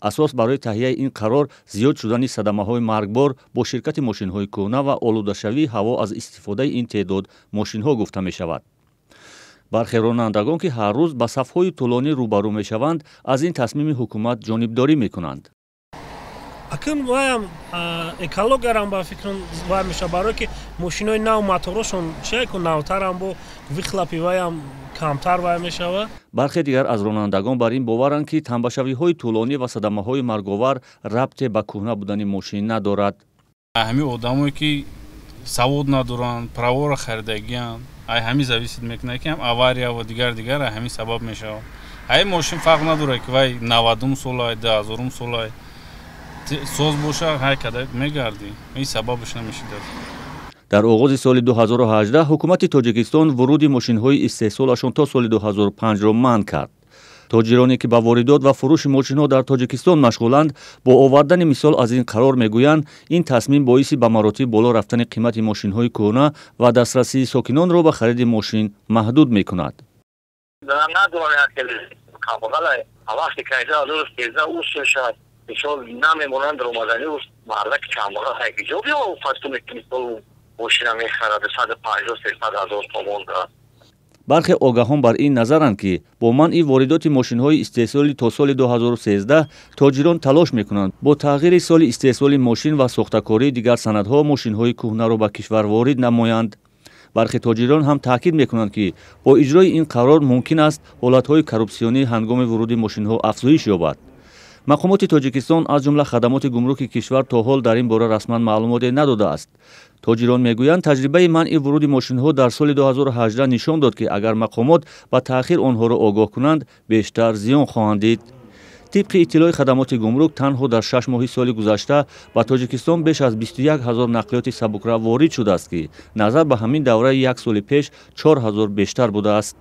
Асос барои таҳияи ин қарор зиёд шудани садамаҳои маргбор бо ширкати мошинҳои кӯҳна ва олудашавии ҳаво аз истифодаи ин теъдод мошинҳо гуфта мешавад. Бархе ронандагон, ки ҳар рӯз ба сафҳои тӯлонӣ рӯбарӯ мешаванд, аз ин тасмими ҳукумат ҷонибдорӣ мекунанд. Акн ваям экологиярам, ба фикрам, вай мешавад, барое ки мошинои нав моторошон чеку навтарам, бо выхлоп и ваям камтар вай мешавад. Бархе дигар аз ронандагон бар ин боваранд, ки тамбашавиҳои тӯлонӣ ва садамаҳои марговар рабте ба кӯҳна будани мошин надорад. Ҳамин одамое, ки савод надоранд, права ро харидагианд, ай ҳамин зависит мекунад, ки ҳам авария ва дигар дигар ай ҳамин сабаб мешавад. Ай мошин фарқ надорад, ки вай 90-ум солай, 2000-ум солай, соз боша, ҳай када мегардӣ, ин сабабаш намешидад. Дар оғози соли 2018 ҳукумати Тоҷикистон вуруди мошинҳои истеҳсолашон то соли 2005-ро манъ кард. Тоҷироне, ки ба воридот ва фурӯши мошинҳо дар Тоҷикистон машғуланд, бо овардани мисол аз ин қарор мегӯянд, ин тасмим боиси ба маротиб боло рафтани қимати мошинҳои кӯҳна ва дастрасии сокинонро ба хариди мошин маҳдуд мекунад. Вақте мисол намемонанд, омадани мардак камбағал ҷо биё мисол мошина мехарад 150, 300 ҳазор сомон. Бархе огаҳон бар ин назаранд, ки бо манъи воридоти мошинҳои истеҳсоли то соли 2013 тоҷирон талош мекунанд бо тағйири соли истеҳсоли мошин ва сохтакории дигар санадҳо мошинҳои кӯҳнаро ба кишвар ворид намоянд. Бархе тоҷирон ҳам таъкид мекунанд, ки бо иҷрои ин қарор мумкин аст ҳолатҳои коррупсионӣ ҳангоми вуруди мошинҳо афзоиш ёбад. Мақомоти Тоҷикистон, аз ҷумла хадамоти гумруки кишвар, то ҳол дар ин бора расман маълумоте надодааст. Тоҷирон мегӯянд, таҷрибаи манъи вуруди мошинҳо дар соли 2018 нишон дод, ки агар мақомот ба таъхир онҳоро огоҳ кунанд, бештар зиён хоҳанд дид. Тибқи иттилои хадамоти гумрук, танҳо дар 6 моҳи соли гузашта ба Тоҷикистон беш аз 21 ҳазор нақлиёти сабукрав ворид шудааст, ки назар ба ҳамин давраи як соли пеш 4 ҳазор бештар будааст.